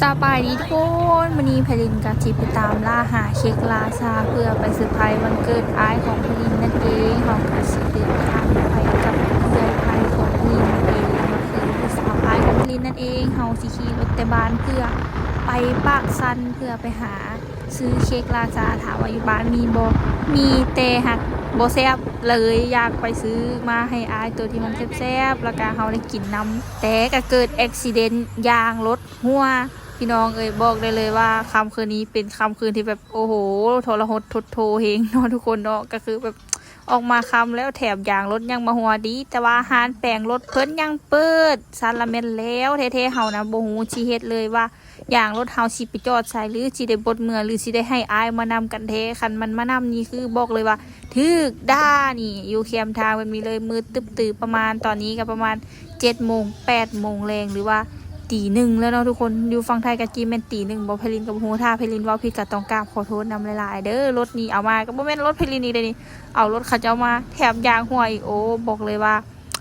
ສະບາຍດີທຸກຄົນ, ມື້ນີ້ໄພລິນກໍຊິໄປຕາມລ່າຫາເຄັກລາຊາ ເພື່ອໄປເຊີໄພຣສ໌ວັນເກີດອ້າຍຂອງໄພລິນນັ້ນເອງ. ເຮົາກໍຊິເດີນທາງໄປກັບເອື້ອຍໄພຂອງໄພລິນນັ້ນເອງ ກໍຄືລູກສາວອ້າຍຂອງໄພລິນນັ້ນເອງ. ເຮົາຊິຂີ່ລົດແຕ່ບ້ານເພື່ອໄປປາກຊັນ ເພື່ອໄປຫາຊື້ເຄັກລາຊາ. ຖາມວ່າຢູ່ບ້ານມີບໍ່? ມີ, ແຕ່ຫາກບໍ່ແຊບເລີຍ. ຢາກໄປຊື້ມາໃຫ້ອ້າຍໂຕທີ່ມັນແຊບໆ ແລ້ວກໍເຮົາໄດ້ກິນນຳ. ແຕ່ກໍເກີດແອັກຊີເດັນ ຢາງລົດ ຮົ່ວ ພີ່ນ້ອງເອີຍ. ບອກໄດ້ເລີຍວ່າຄ່ຳຄືນນີ້ເປັນຄ່ຳຄືນທີ່ແບບ ໂອ້ໂຫ ທໍລະຫົດທົດໂທເຮງເນາະທຸກຄົນເນາະ. ກໍຄືແບບອອກມາຄ່ຳແລ້ວ ແຖມຢາງລົດຍັງມາຮົ່ວ. ດີແຕ່ວ່າຮ້ານແປງລົດເພິ່ນຍັງເປີດ. ຊັ້ນລະແມ່ນແລ້ວແທ້ໆ. ເຮົານະບໍ່ຮູ້ຊິເຮັດເລີຍວ່າຢາງລົດເຮົາຊິໄປຈອດໃສ ຫຼືຊິໄດ້ບົດເມືອ ຫຼືຊິໄດ້ໃຫ້ອ້າຍມານຳກັນແທ້. ຄັນມັນມານຳນີ້ ຄືບອກເລີຍວ່າ ຖືກດ່ານີ້ ຢູ່ແຄມທາງແບບນີ້ເລີຍ. ມືດຕຶບຕື່ ປະມານ ຕອນນີ້ກໍປະມານເຈັດໂມງ ແປດໂມງແລງ ຫຼືວ່າຕີໜຶ່ງແລ້ວເນາະທຸກຄົນ. ຢູ່ຝັ່ງໄທກໍຈິແມ່ນຕີໜຶ່ງບໍ່ ໄພລິນກໍບໍ່ຮູ້. ຖ້າໄພລິນເວົ້າຜິດກໍຕ້ອງກາບຂໍໂທດນຳຫຼາຍໆເດີ. ລົດນີ້ເອົາມາກໍບໍ່ແມ່ນລົດໄພລິນອີກເດ້ນີ້, ເອົາລົດເຂົາເຈົ້າມາ ແຖມຢາງຮົ່ວອີກ. ໂອ້ ບອກເລີຍວ່າ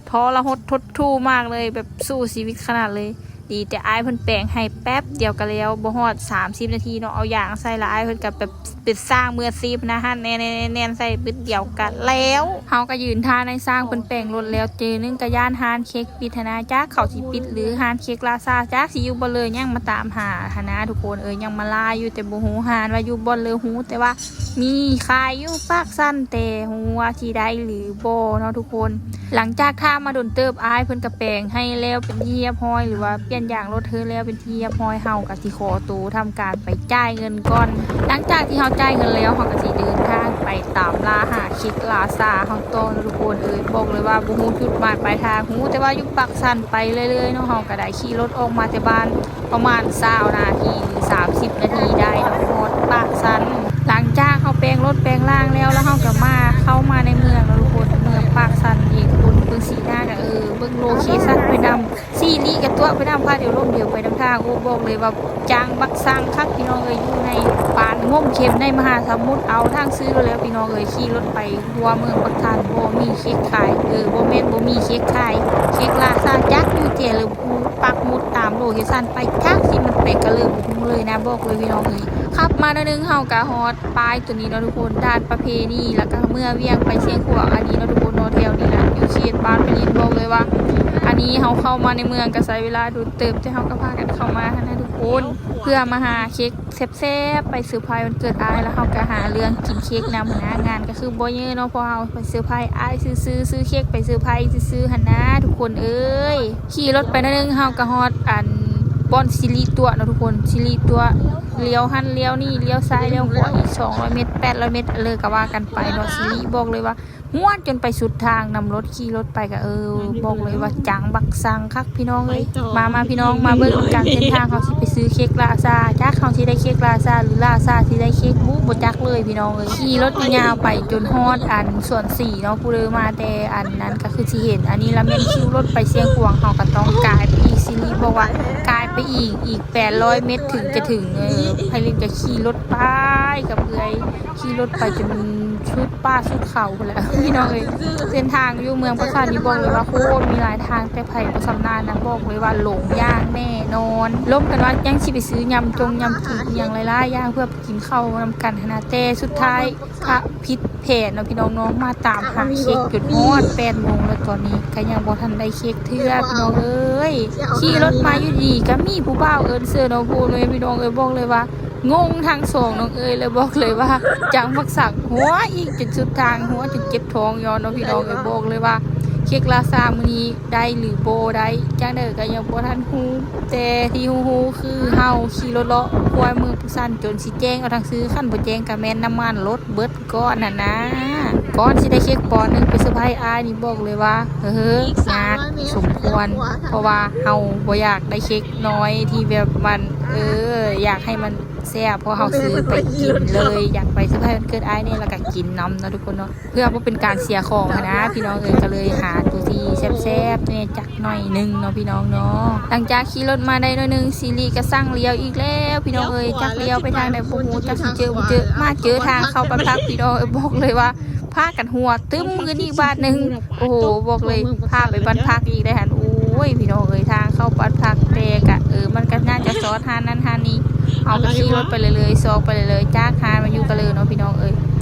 ທໍລະຫົດທົດທູມາກເລີຍ, ແບບສູ້ຊີວິດຂະໜາດເລີຍ. ດີແຕ່ອ້າຍເພິ່ນແປງໃຫ້ແປັບດຽວກໍແລ້ວ, ບໍ່ຮອດສາມສິບນາທີເນາະ. ເອົາຢາງໃສ່ລະ ອ້າຍເພິ່ນກໍແບບເປັນຊ່າງມືອາຊີບນະ, ຫັ້ນແໜ່ໆໆ ໃສ່ບຶດດຽວກໍແລ້ວ. ເຮົາກໍຢືນຖ້ານາຍຊ່າງເພິ່ນແປງລົດແລ້ວ. ເຈີໜຶ່ງກໍຢ້ານຮ້ານເຄັກປິດຫັ້ນນະ, ຈັກເຂົາຊິປິດ ຫຼືຮ້ານເຄັກລາຊາ ຈັກຊິຢູ່ບໍ່ເລີຍ. ຍັງມາຕາມຫາຫັ້ນນະທຸກຄົນເອີຍ, ຍັງມາລ່າຢູ່ ແຕ່ບໍ່ຮູ້ຮ້ານວ່າຢູ່ບ່ອນເລີ. ຮູ້ແຕ່ວ່າມີຂາຍຢູ່ປາກຊັນ, ແຕ່ຮູ້ວ່າຊິໄດ້ຫຼືບໍ່ເນາະທຸກຄົນ. ຫຼັງຈາກຖ້າມາດົນເຕີບ, ອ້າຍເພິ່ນກໍແປງໃຫ້ແລ້ວເປັນທີ່ຮຽບຮ້ອຍ ຫຼືວ່າປ່ຽນຢາງລົດໃຫ້ແລ້ວເປັນທີ່ຮຽບຮ້ອຍ. ເຮົາກໍຊິຂໍໂຕທຳການໄປຈ່າຍເງິນກ່ອນ. ຫຼັງຈາກທີ່ເຮົາຈ່າຍເງິນແລ້ວ, ເຮົາກໍຊິເດີນທາງໄປຕາມລ່າຫາເຄັກລາຊາເຮົາຕໍ່ເນາະທຸກຄົນເອີຍ. ບອກເລີຍວ່າບໍ່ຮູ້ຈຸດໝາຍປາຍທາງ, ຮູ້ແຕ່ວ່າຢູ່ປາກຊັນໄປເລື້ອຍໆເນາະ. ເຮົາກໍໄດ້ຂີ່ລົດອອກມາແຕ່ບ້ານ ປະມານຊາວນາທີ ຫຼືສາມສິບນາທີໄດ້ເນາະ, ຮອດປາກຊັນ. ຫຼັງຈາກເຮົາແປງລົດແປງລ່າງແລ້ວ, ແລ້ວເຮົາກໍມາ ເຂົ້າມາໃນເມືອງເນາະທຸກຄົນ, ເມືອງປາກຊັນເອງທຸກຄົນ. ເບິ່ງສີໜ້າກໍ ເອີ ເບິ່ງໂລເຄຊັນໄປນຳ, ສີລີກໍຕົວະໄປນຳ, ພາດຽວລົມດຽວໄປນຳທາງ. ໂອ້ ບອກເລີຍວ່າຈັງບັກຊັງຄັກພີ່ນ້ອງເອີຍ, ຢູ່ໃນປານງົມເຂັມໃນມະຫາສະໝຸດ. ເອົາທາງຊື້ໂລດແລ້ວພີ່ນ້ອງເອີຍ, ຂີ່ລົດໄປທົ່ວເມືອງປາກຊັນ. ບໍ່ມີເຄັກຂາຍ, ເອີ ບໍ່ແມ່ນບໍ່ມີເຄັກຂາຍ, ເຄັກລາຊາຈັກຢູ່ແຈ ຫຼື ປັກໝຸດຕາມໂລເຄຊັນໄປ, ຈັກຊິມັນໄປກະເລີ ບໍ່ຮູ້ເລີຍນະ, ບອກເລີຍພີ່ນ້ອງເອີຍ. ຂັບມາໜ້ອຍໜຶ່ງ ເຮົາກະຮອດປ້າຍໂຕນີ້ເນາະທຸກຄົນ, ດ່ານປະເພນີ ແລ້ວກະເມືອງວຽງໄປຊຽງຂວາງ. ອັນນີ້ເນາະທຸກຄົນເນາະ, ແຖວນີ້ລະ ຢູ່ເຂດບ້ານໄພລິນ. ບອກເລີຍວ່າ ອັນນີ້ເຮົາເຂົ້າມາໃນເມືອງກະໃຊ້ເວລາດົນເຕີບ, ແຕ່ເຮົາກະພາກັນເຂົ້າມາຫັ້ນນະທຸກຄົນ, ເພື່ອມາຫາເຄັກ ແຊບໆ ໄປເຊີໄພຣສ໌ວັນເກີດອ້າຍ. ແລ້ວເຮົາກໍຫາເລື່ອງກິນເຄັກນຳຫັ້ນນະ, ງານກໍຄືບໍ່ເຍີະເນາະ, ເພາະເຮົາໄປເຊີໄພຣສ໌ອ້າຍຊື່ໆ, ຊື້ເຄັກໄປເຊີໄພຣສ໌ຊື່ໆຫັ້ນນະທຸກຄົນເອີຍ. ຂີ່ລົດໄປໜ້ອຍໜຶ່ງ ເຮົາກໍຮອດອັນບ່ອນຊີລີຕົວະເນາະທຸກຄົນ, ຊີລີຕົວະ, ລ້ຽວຫັ້ນລ້ຽວນີ້, ລ້ຽວຊ້າຍລ້ຽວຂວາ ອີກສອງຮ້ອຍແມັດ ແປດຮ້ອຍແມັດ ເລີຍກໍວ່າກັນໄປເນາະ. ຊີລີບອກເລີຍວ່າ ມ່ວນຈົນໄປສຸດທາງນຳລົດ, ຂີ່ລົດໄປກະ ເອີ ບອກເລີຍວ່າຈັງບັກຊັງຄັກພີ່ນ້ອງເອີຍ. ມາ ມາພີ່ນ້ອງ ມາເບິ່ງນຳກັນ, ເສັ້ນທາງເຮົາຊິໄປຊື້ເຄັກລາຊາ, ຈັກເຮົາຊິໄດ້ເຄັກລາຊາ ຫຼືລາຊາຊິໄດ້ເຄັກ ບໍ່ ບໍ່ຈັກເລີຍພີ່ນ້ອງເອີຍ. ຂີ່ລົດຍາວໄປຈົນຮອດອັນສວນສີເນາະ, ຜູ້ໃດມາແຕ່ອັນນັ້ນກະຄືຊິເຫັນ. ອັນນີ້ລະແມ່ນຄິວລົດໄປຊຽງຂວາງ, ເຮົາກະຕ້ອງກາຍໄປອີກ. ຊີລີບອກວ່າກາຍໄປອີກ ອີກແປດຮ້ອຍແມັດເຖິງຈະເຖິງ. ເອີ ໄພລິນກະຂີ່ລົດໄປກັບເອື້ອຍ, ຂີ່ລົດໄປຈົນສຸດປ່າສຸດເຂົາພຸ້ນແຫຼະພີ່ນ້ອງເອີຍ. ເສັ້ນທາງຢູ່ເມືອງປາກຊັນນີ້ບອກເລີຍວ່າໂຄດມີຫຼາຍທາງ, ແຕ່ໃຜບໍ່ຊຳນານນະ ບອກເລີຍວ່າຫຼົງຢ່າງແນ່ນອນ. ລົມກັນວ່າຍັງຊິໄປຊື້ຍຳຈົງຍຳກີ່ອີ່ຫຍັງຫຼາຍໆຢ່າງ ເພື່ອໄປກິນເຂົ້ານຳກັນຫັ້ນນະ, ແຕ່ສຸດທ້າຍກະຜິດແຜນເນາະພີ່ນ້ອງເນາະ, ມາຕາມຫາເຄັກຈົນຮອດແປດໂມງແລ້ວ, ຕອນນີ້ກະຍັງບໍ່ທັນໄດ້ເຄັກເທື່ອພີ່ນ້ອງເອີຍ. ຂີ່ລົດມາຢູ່ດີກະມີຜູ້ບ່າວເອີ້ນເຊີເນາະ, ຜູ້ແມ່ພີ່ນ້ອງເອີຍ. ບອກເລີຍວ່າ ງົງທັງສອງນ້ອງເອີຍ ແລ້ວບອກເລີຍວ່າຈັງບັກສັກ, ຫົວອີກຈົນສຸດທາງ, ຫົວຈົນເຈັບທ້ອງຍ້ອນເນາະພີ່ນ້ອງເອີຍ. ບອກເລີຍວ່າເຄັກລາຊາມື້ນີ້ໄດ້ຫຼືບໍ່ໄດ້ ຈັ່ງໃດກໍຍັງບໍ່ທັນຮູ້, ແຕ່ທີ່ຮູ້ໆຄືເຮົາຂີ່ລົດເລາະຄວາຍເມືອງປາກຊັນຈົນຊິແຈ້ງເອົາທັງຊື່, ຄັນບໍ່ແຈ້ງກໍແມ່ນນ້ຳມັນລົດເບິດກ່ອນຫັ້ນນາ. ກ່ອນຊິໄດ້ເຄັກປອນໜຶ່ງໄປເຊີໄພຣສ໌ອ້າຍນີ້ ບອກເລີຍວ່າ ເຮີ ຍາກສົມຄວນ, ເພາະວ່າເຮົາບໍ່ຢາກໄດ້ເຄັກນ້ອຍທີ່ແບບມັນ ເອີ ຢາກໃຫ້ມັນ ແຊບ ເພາະເຮົາຊື້ໄປກິນເລີຍ, ຢາກໄປເຊີໄພຣສ໌ວັນເກີດອ້າຍແດ່ ແລ້ວກະກິນນຳເນາະທຸກຄົນເນາະ, ເພື່ອບໍ່ເປັນການເສຍຂອງຫັ້ນນະພີ່ນ້ອງເອີຍ. ກໍເລີຍຫາໂຕທີ່ແຊບໆແດ່ຈັກໜ້ອຍໜຶ່ງເນາະພີ່ນ້ອງເນາະ. ຫຼັງຈາກຂີ່ລົດມາໄດ້ໜ້ອຍໜຶ່ງ ຊີລີກໍສັ່ງລ້ຽວອີກແລ້ວພີ່ນ້ອງເອີຍ, ຈັກລ້ຽວໄປທາງໃດບໍ່ຮູ້, ຈັກຊິເຈີບໍ່ເຈີ, ມາເຈີທາງເຂົ້າບ້ານພັກພີ່ນ້ອງເອີຍ. ບອກເລີຍວ່າພາກັນຫົວຕຶ້ມຂຶ້ນອີກບາດໜຶ່ງ. ໂອ້ໂຫ ບອກເລີຍ ພາໄປບ້ານພັກອີກໄດ໋ຫັ້ນ. ໂອ້ຍ ພີ່ນ້ອງເອີຍ ທາງເຂົ້າບ້ານພັກ ແຕ່ກະ ເອີ ມັນກະໜ້າຈະຊອດຮ້ານນັ້ນຮ້ານ ເຮົາກໍຂີ່ລົດໄປເລື້ອຍໆ ຊອກໄປເລື້ອຍໆ ຈາກຮ້ານມາຢູ່ກະເລີເນາະພີ່ນ້ອງເອີຍ.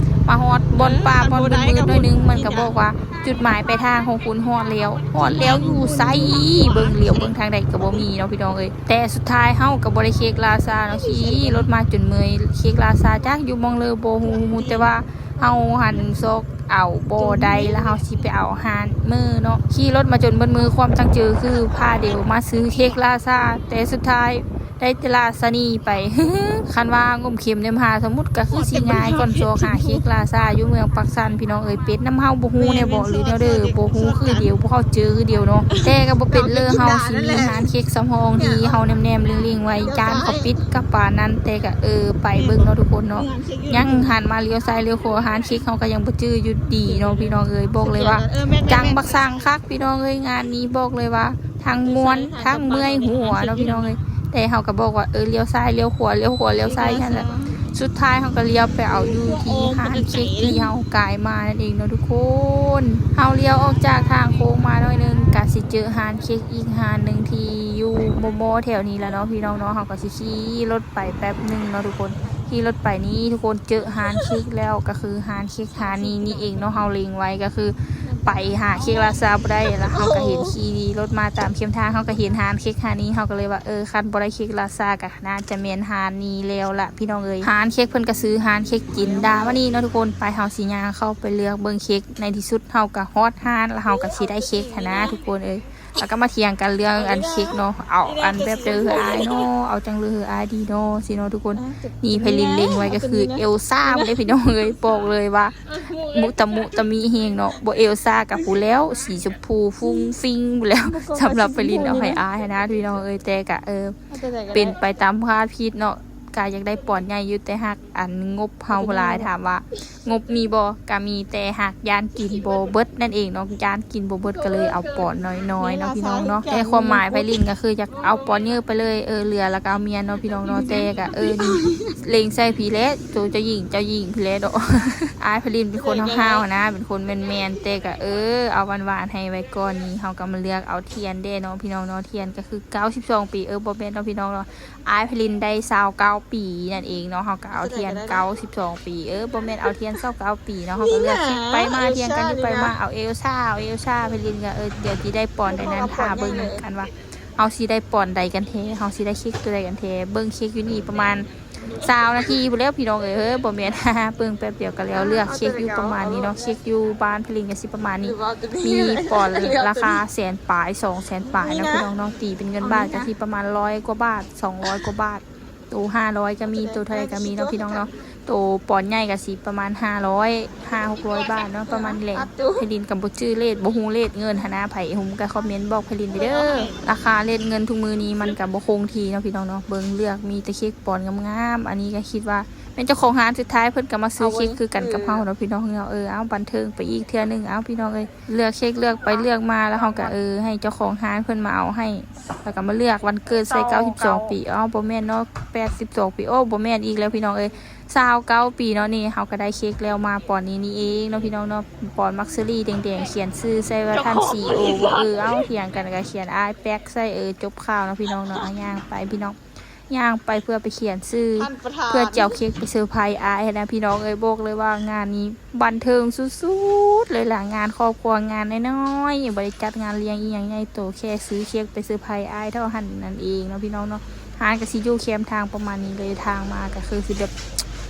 ມາຮອດບ່ອນປ່າບ່ອນມືດໆ ໜ້ອຍໜຶ່ງ ມັນກໍບອກວ່າຈຸດໝາຍປາຍທາງຂອງຄຸນຮອດແລ້ວ. ຮອດແລ້ວຢູ່ໃສ? ເບິ່ງຫຼຽວເບິ່ງທາງໃດກໍບໍ່ມີເນາະພີ່ນ້ອງເອີຍ. ແຕ່ສຸດທ້າຍເຮົາກໍບໍ່ໄດ້ເຄັກລ່າຊ້າເນາະ ຂີ່ລົດມາຈົນເມື່ອຍ ເຄັກລ່າຊ້າຈັກຢູ່ໝ່ອງເລີບໍ່ຮູ້ ຮູ້ແຕ່ວ່າເຮົາຫັ້ນຊອກ ເອົາບໍ່ໄດ້ ແລ້ວເຮົາຊິໄປເອົາຮ້ານມື້ເນາະ. ຂີ່ລົດມາຈົນເບິດມື້ ຄວາມຕັ້ງໃຈຄືພາເດວມາຊື້ເຄັກລ່າຊ້າ ແຕ່ສຸດທ້າຍໄດ້ແຕ່ລ່າຊ້າໜີໄປ. ຄັນວ່າງົມເຂັມໃນມະຫາສະໝຸດກໍຄືຊິງ່າຍກ່ອນຊອກຫາເຄັກລ່າຊ້າຢູ່ເມືອງປາກຊັນ ພີ່ນ້ອງເອີຍ. ເປັນນຳເຮົາບໍ່ຮູ້ແນ່ບໍ ຫຼືແນວໃດບໍ່ຮູ້ ຄືດຽວພວກເຮົາເຈີຄືດຽວເນາະ. ແຕ່ກໍບໍ່ເປັນເລີ ເຮົາຊິມີຮ້ານເຄັກສຳຮອງທີ່ເຮົາແນມໆເລັງໆໄວ້ ຢ້ານເຂົາປິດກັບປານນັ້ນ. ແຕ່ກໍ ເອີ ໄປເບິ່ງເນາະທຸກຄົນເນາະ. ຍັງຫັນມາລ້ຽວຊ້າຍລ້ຽວຂວາ ຮ້ານເຄັກເຮົາກໍຍັງບໍ່ຈື່ຢູ່ດີເນາະພີ່ນ້ອງເອີຍ. ບອກເລີຍວ່າຈັງບັກສັງຄັກພີ່ນ້ອງເອີຍ ງານນີ້ບອກເລີຍວ່າທັງມ່ວນທັງເມື່ອຍຫົວເນາະພີ່ນ້ອງເອີຍ. ແຕ່ເຮົາກໍບອກວ່າ ເອີ ລ້ຽວຊ້າຍລ້ຽວຂວາ ລ້ຽວຂວາລ້ຽວຊ້າຍຫັ້ນແຫຼະ. ສຸດທ້າຍເຮົາກໍລ້ຽວໄປເອົາຢູ່ທີ່ຮ້ານເຄັກທີ່ເຮົາກາຍມານັ້ນເອງເນາະທຸກຄົນ. ເຮົາລ້ຽວອອກຈາກທາງໂຄ້ງມາໜ້ອຍໜຶ່ງ ກໍຊິເຈີຮ້ານເຄັກອີກຮ້ານໜຶ່ງທີ່ຢູ່ມໍ່ໆແຖວນີ້ແຫຼະເນາະພີ່ນ້ອງເນາະ. ເຮົາກໍຊິຂີ່ລົດໄປແປັບໜຶ່ງເນາະທຸກຄົນ. ຂີ່ລົດໄປນີ້ທຸກຄົນ ເຈີຮ້ານເຄັກແລ້ວ ກໍຄືຮ້ານເຄັກຮ້ານນີ້ນີ້ເອງເນາະ. ເຮົາເລັງໄວ້ກໍຄືໄປຫາເຄັກລ່າຊ້າບໍ່ໄດ້ ແລ້ວເຮົາກໍເຫັນຂີ່ລົດມາຕາມເຄັມທາງ ເຮົາກໍເຫັນຮ້ານເຄັກຮ້ານນີ້ ເຮົາກໍເລີຍວ່າ ເອີ ຄັນບໍ່ໄດ້ເຄັກລ່າຊ້າກໍໜ້າຈະແມ່ນຮ້ານນີ້ແລ້ວລະພີ່ນ້ອງເອີຍ. ຮ້ານເຄັກເພິ່ນກໍຊື່ຮ້ານເຄັກຈິນດາມະນີເນາະທຸກຄົນ. ໄປ ເຮົາຊິຍ່າງເຂົ້າໄປເລືອກເບິ່ງເຄັກ. ໃນທີ່ສຸດເຮົາກໍຮອດຮ້ານ ແລ້ວເຮົາກໍຊິໄດ້ເຄັກຫັ້ນນະທຸກຄົນເອີຍ. ແລ້ວກໍມາຖຽງກັນເລື່ອງອັນເຄັກເນາະ ເອົາອັນແບບໃດເຮີອ້າຍເນາະ ເອົາຈັ່ງໃດເຮີອ້າຍດີເນາະ ຊີ້ເນາະທຸກຄົນ. ນີ້ໄພລິນເລັງໄວ້ກໍຄືເອວຊາພຸ້ນເດ້ພີ່ນ້ອງເອີຍ. ບອກເລີຍວ່າມຸຕະມຸຕະມິແຮງເນາະ ບໍ່ເອວຊາກໍພຸ້ນແລ້ວ ສີຊົມພູຟຸ້ງຟິ້ງພຸ້ນແລ້ວ. ສຳລັບໄພລິນເອົາໃຫ້ອ້າຍຫັ້ນນະພີ່ນ້ອງເອີຍ. ແຕ່ກໍ ເອີ ເປັນໄປຕາມຄາດຄິດເນາະ ກະຢາກໄດ້ປອນໃຫຍ່ຢູ່ ແຕ່ຫາກອັນງົບເຮົາບໍ່ຫຼາຍ. ຖາມວ່າງົບມີບໍ່? ກະມີ ແຕ່ຫາກຢ້ານກິນບໍ່ເບິດນັ້ນເອງເນາະ ຢ້ານກິນບໍ່ເບິດ ກໍເລີຍເອົາປອນນ້ອຍໆເນາະພີ່ນ້ອງເນາະ. ແຕ່ຄວາມໝາຍໄພລິນກໍຄືຢາກເອົາປອນເຍີະໄປເລີຍ ເອີ ເຫຼືອແລ້ວກໍເອົາມຽນເນາະພີ່ນ້ອງເນາະ. ແຕ່ກໍ ເອີ ນີ້ເລັງໃສ່ພີ້ແຫຼະ ໂຕເຈົ້າຍິງ ເຈົ້າຍິງພີ້ແຫຼະເນາະ. ອ້າຍໄພລິນເປັນຄົນຫ້າວໆນະ ເປັນຄົນແມ່ນໆ ແຕ່ກໍ ເອີ ເອົາຫວານໆໃຫ້ໄວ້ກ່ອນ. ນີ້ເຮົາກໍມາເລືອກເອົາທຽນແດ່ເນາະພີ່ນ້ອງເນາະ. ທຽນກໍຄືເກົ້າສິບສອງປີ ເອີ ບໍ່ແມ່ນເນາະພີ່ນ້ອງເນາະ. ອ້າຍໄພລິນໄດ້ຊາວເກົ້າປີນັ້ນເອງເນາະ. ເຮົາກໍເອົາທຽນເກົ້າສິບສອງປີ ເອີ ບໍ່ແມ່ນ ເອົາທຽນຊາວເກົ້າປີເນາະ. ເຮົາກໍເລືອກເຄັກໄປມາ ຖຽງກັນຢູ່ໄປມາ ເອົາເອວຊາ ເອົາເອວຊາ. ໄພລິນກໍ ເອີ ດຽວຊິໄດ້ປອນໃດນັ້ນ ຖ້າເບິ່ງນຳກັນວ່າເຮົາຊິໄດ້ປອນໃດກັນແທ້ ເຮົາຊິໄດ້ເຄັກຕົວໃດກັນແທ້. ເບິ່ງເຄັກຢູ່ນີ້ປະມານຊາວນາທີພຸ້ນແລ້ວພີ່ນ້ອງເອີຍ. ເອີ ບໍ່ແມ່ນ ເບິ່ງແປັບດຽວກໍແລ້ວ. ເລືອກເຄັກຢູ່ປະມານນີ້ເນາະ ເຄັກຢູ່ບ້ານໄພລິນກໍຊິປະມານນີ້ ມີປອນລາຄາແສນປາຍ ສອງແສນປາຍເນາະພີ່ນ້ອງເນາະ. ຕີເປັນເງິນບາດກໍຊິປະມານຮ້ອຍກວ່າບາດ ສອງຮ້ອຍກວ່າບາດ ໂຕຫ້າຮ້ອຍກໍມີ ໂຕເທົ່າໃດກໍມີເນາະພີ່ນ້ອງເນາະ. ໂຕປອນໃຫຍ່ກໍຊິປະມານຫ້າຮ້ອຍ ຫ້າຫົກຮ້ອຍບາດເນາະ ປະມານນີ້ແຫຼະ. ໄພລິນກໍບໍ່ຈື່ເລດ ບໍ່ຮູ້ເລດເງິນຫັ້ນນະ ໃຜຮູ້ກໍຄອມເມັນບອກໄພລິນເດີ. ລາຄາເລດເງິນທຸກມື້ນີ້ມັນກໍບໍ່ຄົງທີ່ເນາະພີ່ນ້ອງເນາະ. ເບິ່ງເລືອກມີແຕ່ເຄັກປອນງາມໆ. ອັນນີ້ກໍຄິດວ່າແມ່ນເຈົ້າຂອງຮ້ານ ສຸດທ້າຍເພິ່ນກໍມາຊື້ເຄັກຄືກັນກັບເຮົາເນາະພີ່ນ້ອງເນາະ. ເອີ ເອົາ ບັນເທີງໄປອີກເທື່ອໜຶ່ງ ເອົາ ພີ່ນ້ອງເອີຍ. ເລືອກເຄັກເລືອກໄປເລືອກມາ ແລ້ວເຮົາກໍ ເອີ ໃຫ້ເຈົ້າຂອງຮ້ານເພິ່ນມາເອົາໃຫ້ ແລ້ວກໍມາເລືອກວັນເກີດໃສ່ເກົ້າສິບສອງປີ ເອົ້າ ບໍ່ແມ່ນເນາະ ແປດສິບສອງປີ ໂອ້ ບໍ່ແມ່ນອີກແລ້ວພີ່ນ້ອງເອີຍ ຊາວເກົ້າປີເນາະ. ນີ້ເຮົາກໍໄດ້ເຄັກແລ້ວ ມາປອນນີ້ນີ້ເອງເນາະພີ່ນ້ອງເນາະ. ປອນໝາກສາລີແດງໆ ຂຽນຊື່ໃສ່ວ່າທ່ານຊີອີໂອ ເອີ ເອົ້າ ຖຽງກັນກໍຂຽນອ້າຍແປັກໃສ່ ເອີ ຈົບຂ່າວເນາະພີ່ນ້ອງເນາະ. ເອົາ ຍ່າງໄປພີ່ນ້ອງ ຍ່າງໄປເພື່ອໄປຂຽນຊື່ ເພື່ອຈະເອົາເຄັກໄປເຊີໄພອ້າຍຫັ້ນນະພີ່ນ້ອງເອີຍ. ບອກເລີຍວ່າງານນີ້ບັນເທີງສຸດໆເລີຍລະ ງານຄອບຄົວ ງານນ້ອຍໆ ບໍ່ໄດ້ຈັດງານລ້ຽງອີ່ຫຍັງໃຫຍ່ໂຕ ແຄ່ຊື້ເຄັກໄປເຊີໄພອ້າຍເທົ່ານັ້ນເອງເນາະພີ່ນ້ອງເນາະ. ຮ້ານກໍຊິຢູ່ແຄມທາງປະມານນີ້ເລີຍ ທາງມາກໍຄືຊິແບບ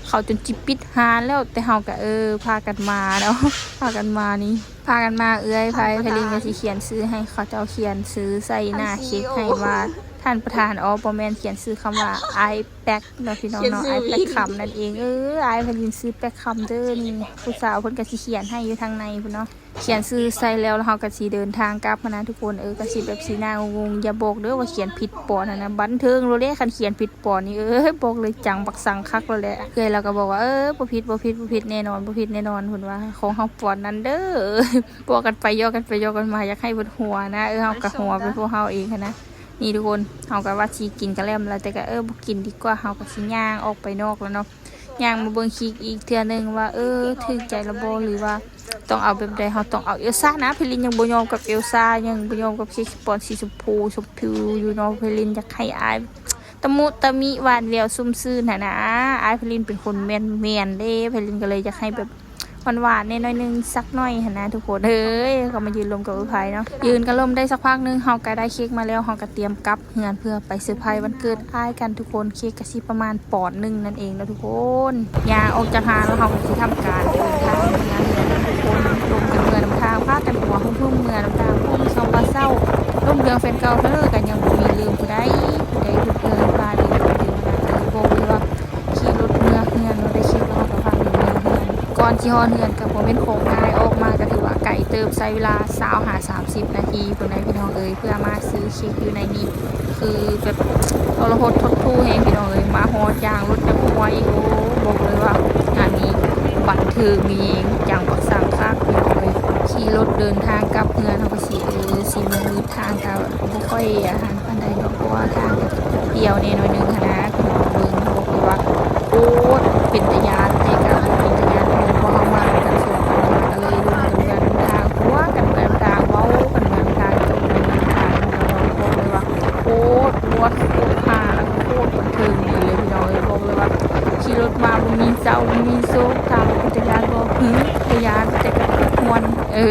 ເຂົາຈົນຈິປິດຮ້ານແລ້ວ ແຕ່ເຮົາກໍ ເອີ ພາກັນມາເນາະ ພາກັນມານີ້ ພາກັນມາ. ເອື້ອຍໄພ ໄພລິນກໍຊິຂຽນຊື່ໃຫ້ເຂົາເຈົ້າ ຂຽນຊື່ໃສ່ໜ້າເຄັກໃຫ້ວ່າທ່ານປະທານ ອໍ ບໍ່ແມ່ນ ຂຽນຊື່ຄຳວ່າອ້າຍແປັກເນາະພີ່ນ້ອງເນາະ ອ້າຍແປັກຄຳນັ້ນເອງ. ເອີ ອ້າຍໄພລິນຊື່ແປັກຄຳເດີ. ນີ້ຜູ້ສາວເພິ່ນກໍຊິຂຽນໃຫ້ຢູ່ທາງໃນພຸ້ນເນາະ ຂຽນຊື່ໃສ່ແລ້ວ ແລ້ວເຮົາກໍຊິເດີນທາງກັບຫັ້ນນະທຸກຄົນ. ເອີ ກໍຊິແບບສີໜ້າງົງໆ ຢ່າບອກເດີວ່າຂຽນຜິດປອນຫັ້ນນະ ບັນເທີງໂລດເດ້. ຄັນຂຽນຜິດປອນນີ້ ເອີ ບອກເລີຍຈັງບັກສັງຄັກໂລດແຫຼະ. ເອື້ອຍລາວກໍບອກວ່າ ເອີ ບໍ່ຜິດ ບໍ່ຜິດ ບໍ່ຜິດແນ່ນອນ ບໍ່ຜິດແນ່ນອນ ເພິ່ນວ່າ ຂອງເຮົາປອນນັ້ນເດີ. ບອກກັນໄປ ຢອກກັນໄປຢອກກັນມາ ຢາກໃຫ້ເພິ່ນຫົວນະ. ເອີ ເຮົາກໍຫົວເປັນພວກເຮົາເອງຫັ້ນນະ. ນີ້ທຸກຄົນ ເຮົາກໍວ່າຊິກິນກະແລັມແລ້ວ ແຕ່ກໍ ເອີ ບໍ່ກິນດີກວ່າ ເຮົາກໍຊິຍ່າງອອກໄປນອກແລ້ວເນາະ. ຍ່າງມາເບິ່ງເຄັກອີກເທື່ອໜຶ່ງວ່າ ເອີ ຖືກໃຈລະບໍ່ ຫຼືວ່າຕ້ອງເອົາແບບໃດ. ເຮົາຕ້ອງເອົາເອວຊານະ ໄພລິນຍັງບໍ່ຍອມກັບເອວຊາ ຍັງບໍ່ຍອມກັບເຄັກປອນສີຊົມພູ ຊົມພູຢູ່ເນາະ. ໄພລິນຢາກໃຫ້ອ້າຍ ຕະມຸຕະມິ ຫວານແວວຊຸ່ມຊື່ນຫັ້ນນະ. ອ້າຍໄພລິນເປັນຄົນແມ່ນໆເດ້ ໄພລິນກໍເລີຍຢາກໃຫ້ແບບຫວານໆແດ່ໜ້ອຍໜຶ່ງ ສັກໜ້ອຍຫັ້ນນະທຸກຄົນເອີຍ. ກໍມາຢືນລົມກັບອ້າຍໄພເນາະ ຢືນກັນລົມໄດ້ສັກພັກໜຶ່ງ ເຮົາກໍໄດ້ເຄ້ກມາແລ້ວ ເຮົາກໍຕຽມກັບເຮືອນເພື່ອໄປເຊີໄພວັນເກີດອ້າຍກັນທຸກຄົນ. ເຄ້ກກໍຊິປະມານປອນໜຶ່ງນັ້ນເອງເນາະທຸກຄົນ. ຍ່າງອອກຈາກຮ້ານແລ້ວ ເຮົາກໍຊິທຳການເດີນທາງເມືອເຮືອນທຸກຄົນ. ລົມກັນເມືອນຳທາງ ພາກັນຫົວຫຸ້ມໆເມືອນຳທາງ ບໍ່ມີຄຳວ່າເຊົາ. ລົມເລື່ອງແຟນເກົ່າເທື່ອ ກໍຍັງບໍ່ມີລືມຜູ້ໃດ ຜູ້ໃດທຸກເລື່ອງຫຼາຍເລື່ອງ ບອກເລີຍວ່າຂີ່ລົດເມືອເຮືອນເນາະ ໄດ້ເຊັກແລ້ວເຮົາກໍພາກັນເມືອເຮືອນ. ກ່ອນຊິຮອດເຮືອນກໍບໍ່ແມ່ນຂອງງ່າຍ ອອກມາກໍຖືວ່າໄກເຕີບ ໃຊ້ເວລາຊາວຫາສາມສິບນາທີພຸ້ນໃດ໋ພີ່ນ້ອງເອີຍ ເພື່ອມາຊື້ເຄັກຢູ່ໃນນີ້. ຄືແບບທໍລະຫົດຫົດຫູ່ແຮງພີ່ນ້ອງເອີຍ ມາຮອດຢ່າງລົດຍັງຫົວອີກ. ໂອ້ ບອກເລີຍວ່າງານນີ້ບັນເທີງມີຫຍັງບັກສັງຄັກພີ່ນ້ອງເອີຍ. ຂີ່ລົດເດີນທາງກັບເຮືອນ ເຮົາກໍຊິ ເອີ ຊິມືດໆ ທາງກໍບໍ່ຄ່ອຍອັນນັ້ນປານໃດເນາະ ເພາະວ່າທາງກໍຈະປ່ຽວແດ່ໜ້ອຍໜຶ່ງຫັ້ນນະພີ່ນ້ອງ. ເບິ່ງ ບອກເລີຍວ່າໂຄດເປັນຕາຢ້ານ ແຕ່ກໍບໍ່ເປັນຕາຢ້ານ ເພາະວ່າເຮົາມາກັນສອງຄົນ ກໍເລີຍລົມກັນເມືອນຳທາງ ຫົວກັນເມືອນຳທາງ ເວົ້າກັນເມືອນຳທາງ ຈົບກັນເມືອນຳທາງ. ບອກເລີຍວ່າໂຄດມ່ວນ ໂຄດຮາ ແລ້ວກໍໂຄດບັນເທີງດີເລີຍພີ່ນ້ອງເອີຍ. ບອກເລີຍວ່າຂີ່ລົດມາບໍ່ມີເຊົາບໍ່ມີໂຊກ ຖາມວ່າເປັນຕາຢ້ານບໍ່? ຫື ບໍ່ຢ້ານ ແຕ່ກໍມ່ວນ ເອີ.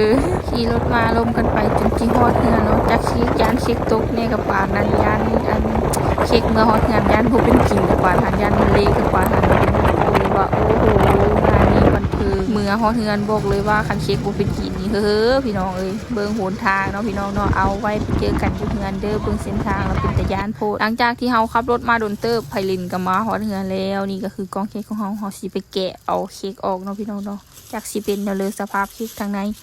ຂີ່ລົດມາລົມກັນໄປຈົນຊິຮອດເຮືອນເນາະ ຈັກຊິຢ້ານເຄັກຕົກແດ່ກໍປານນັ້ນ ຢ້ານອັນເຄັກເມືອຮອດເຮືອນ ຢ້ານບໍ່ເປັນກິນກໍປານນັ້ນ ຢ້ານມັນເລະກໍປານນັ້ນ. ບອກເລີຍວ່າ ໂອ້ໂຫ ງານນີ້ບັນເທີງ ເມືອຮອດເຮືອນ ບອກເລີຍວ່າຄັນເຄັກບໍ່ເປັນກິນນີ້ ເຮີໆ ພີ່ນ້ອງເອີຍ. ເບິ່ງຫົນທາງເນາະພີ່ນ້ອງເນາະ ເອົາໄວ້ໄປເຈີກັນຢູ່ເຮືອນເດີ. ເບິ່ງເສັ້ນທາງແລ້ວເປັນຕາຢ້ານໂພດ. ຫຼັງຈາກທີ່ເຮົາຂັບລົດມາດົນເຕີບ ໄພລິນກໍມາຮອດເຮືອນແລ້ວ. ນີ້ກໍຄືກ່ອງເຄັກຂອງເຮົາ ເຮົາຊິໄປແກະເອົາເຄັກອອກເນາະພີ່ນ້ອງເນາະ. ຈັກຊິເປັນແນວໃດ ສະພາບເຄັກທາງໃນ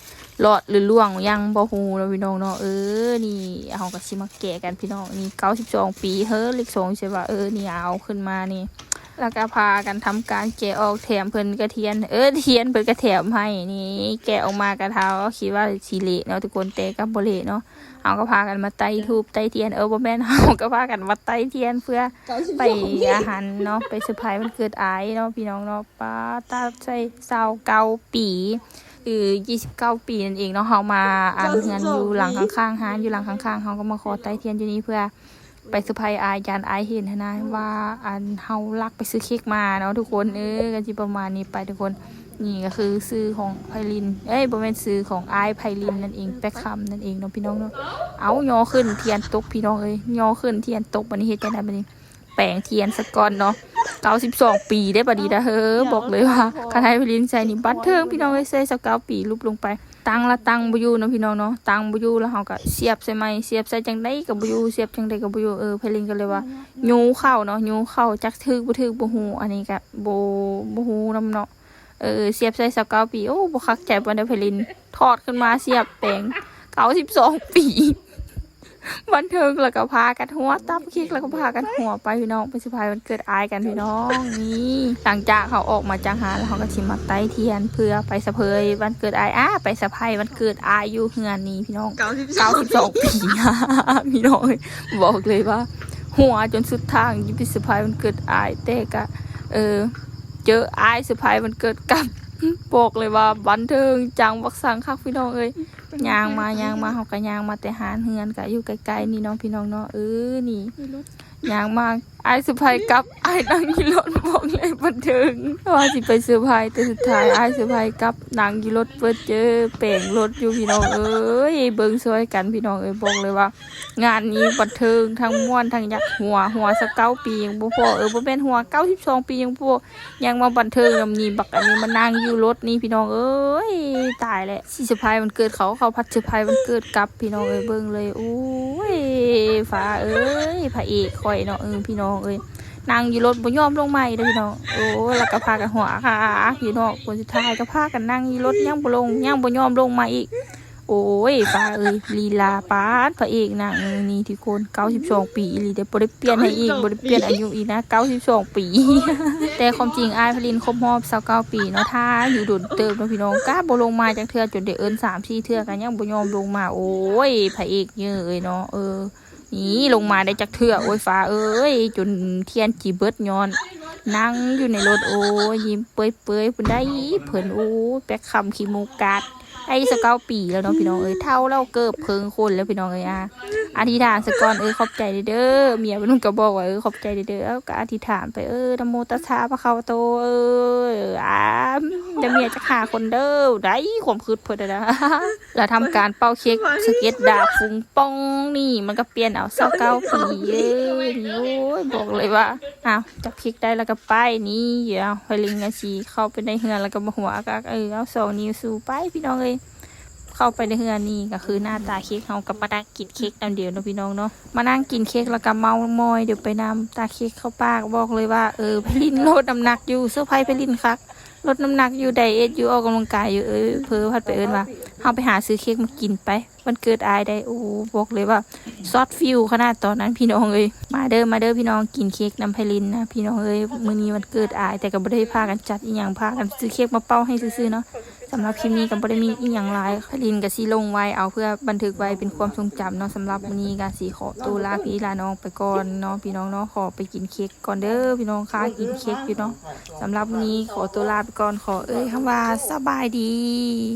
ລອດຫຼືລ່ວງຍັງບໍ່ຮູ້ເນາະພີ່ນ້ອງເນາະ. ເອີ ນີ້ເຮົາກໍຊິມາແກະກັນພີ່ນ້ອງ. ນີ້ເກົ້າສິບສອງປີ ເຮີ ເລກສອງໃຊ່ວ່າ ເອີ ນີ້ເອົາຂຶ້ນມານີ້ ແລ້ວກໍພາກັນທຳການແກະອອກ ແຖມເພິ່ນກະທຽນ ເອີ ທຽນເພິ່ນກະແຖມໃຫ້. ນີ້ແກະອອກມາກະເທົາ ຄິດວ່າຊິເລະເນາະທຸກຄົນ ແຕ່ກໍບໍ່ເລະເນາະ. ເຮົາກໍພາກັນມາໄຕ້ທູບໄຕ້ທຽນ ເອີ ບໍ່ແມ່ນ ເຮົາກໍພາກັນມາໄຕ້ທຽນເພື່ອໄປອັນນັ້ນເນາະ ໄປເຊີໄພວັນເກີດອ້າຍເນາະພີ່ນ້ອງເນາະ. ປາດ ຕັດໃສ່ຊາວເກົ້າປີ ຫຼື ຊາວເກົ້າປີນັ້ນເອງເນາະ. ເຮົາມາອັນເຮືອນຢູ່ຫຼັງຂ້າງໆ ຮ້ານຢູ່ຫຼັງຂ້າງໆ ເຮົາກໍມາຂໍໄຕ້ທຽນຢູ່ນີ້ເພື່ອໄປເຊີໄພອ້າຍ ຢ້ານອ້າຍເຫັນຫັ້ນນະ ວ່າອັນເຮົາລັກໄປຊື້ເຄັກມາເນາະທຸກຄົນ. ເອີ ກໍຊິປະມານນີ້ໄປທຸກຄົນ. ນີ້ກໍຄືຊື່ຂອງໄພລິນ ເອີຍ ບໍ່ແມ່ນ ຊື່ຂອງອ້າຍໄພລິນນັ້ນເອງ ແປກຄຳນັ້ນເອງເນາະພີ່ນ້ອງເນາະ. ເອົ້າ ຍໍຂຶ້ນທຽນຕົກພີ່ນ້ອງເອີຍ ຍໍຂຶ້ນທຽນຕົກ. ບັດນີ້ເຮັດຈັ່ງໃດບັດນີ້? ແປງທຽນສາກ່ອນເນາະ. ເກົ້າສິບສອງປີເດ້ບັດນີ້ນະ ເຮີ ບອກເລີຍວ່າຄັນໃຫ້ໄພລິນໃສ່ນີ້ບັນເທີງພີ່ນ້ອງເອີຍ. ໃສ່ຊາວເກົ້າປີ ຫຼຸບລົງໄປ ຕັ້ງລະຕັ້ງບໍ່ຢູ່ເນາະພີ່ນ້ອງເນາະ ຕັ້ງບໍ່ຢູ່. ແລ້ວເຮົາກໍສຽບໃສ່ໃໝ່ ສຽບໃສ່ຈັ່ງໃດກໍບໍ່ຢູ່ ສຽບຈັ່ງໃດກໍບໍ່ຢູ່. ເອີ ໄພລິນກໍເລີຍວ່າຍູ້ເຂົ້າເນາະ ຍູ້ເຂົ້າ ຈັກຖືກບໍ່ຖືກບໍ່ຮູ້ ອັນນີ້ກໍບໍ່ ບໍ່ຮູ້ນຳເນາະ. ເອີ ສຽບໃສ່ຊາວເກົ້າປີ ໂອ້ ບໍ່ຄັກໃຈປານໃດ ໄພລິນຖອດຂຶ້ນມາສຽບແປງ ເກົ້າສິບສອງປີ ບັນເທີງ ແລ້ວກໍພາກັນຫົວ ຕັບເຄັກ ແລ້ວກໍພາກັນຫົວໄປພີ່ນ້ອງ ໄປເຊີໄພວັນເກີດອ້າຍກັນພີ່ນ້ອງ. ນີ້ ຫຼັງຈາກເຮົາອອກມາຈາກຮ້ານແລ້ວ ເຮົາກໍຊິມາໄຕ້ທຽນເພື່ອໄປສະເພີຍວັນເກີດອ້າຍ ອາ ໄປເຊີໄພວັນເກີດອ້າຍຢູ່ເຮືອນນີ້ພີ່ນ້ອງ. ເກົ້າສິບສອງ ເກົ້າສິບສອງປີ ພີ່ນ້ອງເອີຍ ບອກເລີຍວ່າຫົວຈົນສຸດທາງ ຢູ່ໄປເຊີໄພວັນເກີດອ້າຍ ແຕ່ກະ ເອີ ເຈີອ້າຍເຊີໄພວັນເກີດກັບ ບອກເລີຍວ່າບັນເທີງຈັງບັກສັງຄັກພີ່ນ້ອງເອີຍ. ຍ່າງມາ ຍ່າງມາ ເຮົາກໍຍ່າງມາແຕ່ຮ້ານເຮືອນ ກໍຢູ່ໃກ້ໆນີ້ເນາະພີ່ນ້ອງເນາະ. ເອີ ນີ້ ຍ່າງມາ ອ້າຍເຊີໄພກັບ ອ້າຍນັ່ງຢູ່ລົດ ບອກເລີຍບັນເທີງ ວ່າຊິໄປເຊີໄພ ແຕ່ສຸດທ້າຍອ້າຍເຊີໄພກັບ ນັ່ງຢູ່ລົດເບີດເຈີ ແປງລົດຢູ່ພີ່ນ້ອງເອີຍ. ເບິ່ງຊ່ອຍກັນພີ່ນ້ອງເອີຍ ບອກເລີຍວ່າ ງານນີ້ບັນເທີງ ທັງມ່ວນ ທັງຢາກຫົວ ຫົວຊາວເກົ້າປີຍັງບໍ່ພໍ ເອີ ບໍ່ແມ່ນ ຫົວເກົ້າສິບສອງປີຍັງບໍ່ພໍ ຍັງມາບັນເທີງນຳນີ້. ບັກອັນນີ້ມານັ່ງຢູ່ລົດນີ້ພີ່ນ້ອງເອີຍ ຕາຍແລ້ວ. ຊິເຊີໄພວັນເກີດເຂົາ ເຂົາພັດເຊີໄພວັນເກີດກັບພີ່ນ້ອງເອີຍ. ເບິ່ງເລີຍ ໂອ້ຍ ຟ້າເອີຍ ພະເອກຂ້ອຍເນາະ ເອີ ພີ່ນ້ອງເອີຍ ນັ່ງຢູ່ລົດບໍ່ຍອມລົງມາອີກເດີພີ່ນ້ອງ. ໂອ້ ແລ້ວກໍພາກັນຫົວອາກໆຢູ່ເນາະ. ຄົນສຸດທ້າຍກໍພາກັນນັ່ງຢູ່ລົດ ຍັງບໍ່ລົງ ຍັງບໍ່ຍອມລົງມາອີກ. ໂອ້ຍ ຟ້າເອີຍ ລີລາປານພະເອກນາງເອີຍ ນີ້ທຸກຄົນ ເກົ້າສິບສອງປີອີ່ຫຼີເດ້ ບໍ່ໄດ້ປ່ຽນໃຫ້ອີກ ບໍ່ໄດ້ປ່ຽນອາຍຸອີກນະ ເກົ້າສິບສອງປີ. ແຕ່ຄວາມຈິງອ້າຍໄພລິນຄົບຮອບຊາວເກົ້າປີເນາະ ຖ້າຢູ່ດົນເຕີບເນາະພີ່ນ້ອງ ກະບໍ່ລົງມາຈັກເທື່ອ ຈົນໄດ້ເອີ້ນສາມສີ່ເທື່ອ ກະຍັງບໍ່ຍອມລົງມາ. ໂອ້ຍ ພະເອກເຍີ້ເອີຍເນາະ ເອີ ນີ້ລົງມາໄດ້ຈັກເທື່ອ ໂອ້ຍ ຟ້າເອີຍ ຈົນທຽນຈີເບິດ ຍ້ອນນັ່ງຢູ່ໃນລົດ ໂອ້ຍ ຍິ້ມເປີຍໆ ພຸ້ນໃດ໋ ເພິ່ນ ໂອ້ຍ ແປກຄຳຂີ້ໝູກກາດ ໄອ້ ຊາວເກົ້າປີແລ້ວເນາະພີ່ນ້ອງເອີຍ ເຖົ້າແລ້ວເກີບເພີງຄົນແລ້ວພີ່ນ້ອງເອີຍ. ອະ ອະທິຖານສາກ່ອນ ເອີ ຂອບໃຈເດີ ເມຍເພິ່ນກໍບອກວ່າ ເອີ ຂອບໃຈເດີ ເອົາ ກໍອະທິຖານໄປ ເອີ ນະໂມຕັດສະພະຄະວະໂຕ ເອີ ອາ ດຽວເມຍຈະຂ້າຄົນເດີ ໄດ້ຄວາມຄິດເພິ່ນນະ ແລ້ວທຳການເປົ່າເຄັກສະເກັດດາບຟຸງປ່ອງ ນີ້ມັນກໍປ່ຽນເອົາ ຊາວເກົ້າປີ ເອີ ນີ້ ໂອ້ຍ ບອກເລີຍວ່າ ອ້າວ ຈັບເຄັກໄດ້ແລ້ວກໍໄປ ນີ້ ເອົາ ໄພລິນກໍຊິເຂົ້າໄປໃນເຮືອນ ແລ້ວກໍມາຫົວອັກໆ ເອີ ເອົາສອງນິ້ວຊູໄປ ພີ່ນ້ອງເອີຍ. ເຂົ້າໄປໃນເຮືອນນີ້ກໍຄືໜ້າຕາເຄັກ ເຮົາກໍມານັ່ງກິນເຄັກນຳດຽວເນາະພີ່ນ້ອງເນາະ ມານັ່ງກິນເຄັກແລ້ວກໍເມົາມອຍດຽວໄປນຳ ຕາເຄັກເຂົ້າປາກ ບອກເລີຍວ່າ ເອີ ໄພລິນລົດນ້ຳໜັກຢູ່ ເຊີໄພໄພລິນຄັກ ລົດນ້ຳໜັກຢູ່ ໄດເອດຢູ່ ອອກກຳລັງກາຍຢູ່ ເອີ ເພີພັດໄປເອີ້ນວ່າ ເຮົາໄປຫາຊື້ເຄັກມາກິນໄປ ວັນເກີດອ້າຍໄດ້ ໂອ້ ບອກເລີຍວ່າ ຊອດຟິວຂະໜາດຕອນນັ້ນພີ່ນ້ອງເອີຍ. ມາເດີ ມາເດີພີ່ນ້ອງ ກິນເຄັກນຳໄພລິນນະພີ່ນ້ອງເອີຍ ມື້ນີ້ວັນເກີດອ້າຍ ແຕ່ກໍບໍ່ໄດ້ພາກັນຈັດອີ່ຫຍັງ ພາກັນຊື້ເຄັກມາເປົ່າໃຫ້ຊື່ໆເນາະ. ສຳລັບຄລິບນີ້ກໍບໍ່ໄດ້ມີອີ່ຫຍັງຫຼາຍ ໄພລິນກໍຊິລົງໄວ້ເອົາ ເພື່ອບັນທຶກໄວ້ເປັນຄວາມຊົງຈຳເນາະ. ສຳລັບມື້ນີ້ກໍຊິຂໍຕົວລາພີ່ລານ້ອງໄປກ່ອນເນາະພີ່ນ້ອງເນາະ ຂໍໄປກິນເຄັກກ່ອນເດີພີ່ນ້ອງ ຄາກິນເຄັກຢູ່ເນາະ. ສຳລັບມື້ນີ້ຂໍຕົວລາໄປກ່ອນ ຂໍເອີ່ຍຄຳວ່າສະບາຍດີ.